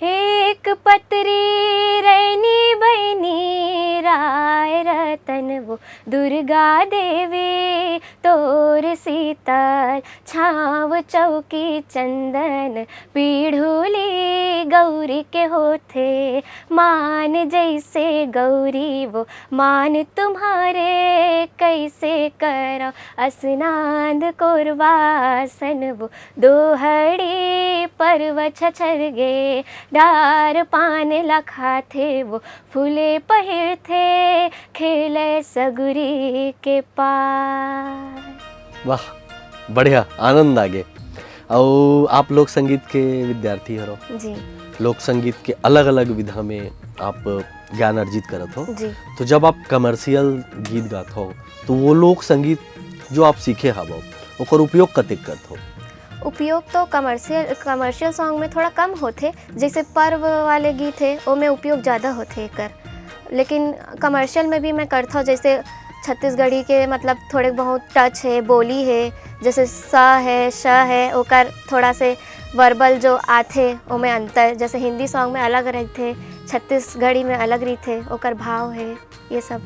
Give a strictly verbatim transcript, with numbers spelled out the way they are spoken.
एक पतरी रैनी बहिनी राय रतन वो दुर्गा देवी तोर शीतल छाँव चौकी चंदन पीढ़ुली गौरी के होथे मान जैसे गौरी वो मान तुम्हारे कैसे करव असनांद कोरवासन वो दोहड़ी पर्व छछर गे डार पान ला खाथे वो फूले पहिरथे खेले सगुरी के पार। वाह, बढ़िया, आनंद आगे। अउ आप लोक संगीत के विद्यार्थी हरो, जी लोक संगीत के अलग अलग विधा में आप ज्ञान अर्जित करत हो। जी तो जब आप कमर्शियल गीत गात हो, तो वो लोक संगीत जो आप सीखे हवो, ओकर उपयोग कतेक करत हो? उपयोग तो कमर्शियल कमर्शियल सॉन्ग में थोड़ा कम होथे, जैसे पर्व वाले गीत है ओमे उपयोग ज़्यादा होथे एकर। लेकिन कमर्शियल में भी मैं करता हूँ, जैसे छत्तीसगढ़ी के मतलब थोड़े बहुत टच है, बोली है, जैसे स है, श है, ओकर थोड़ा से वर्बल जो आथे ओमे अंतर, जैसे हिंदी सॉन्ग में अलग रहथे, छत्तीसगढ़ी में अलग रहिथे, ओकर भाव है, ये सब।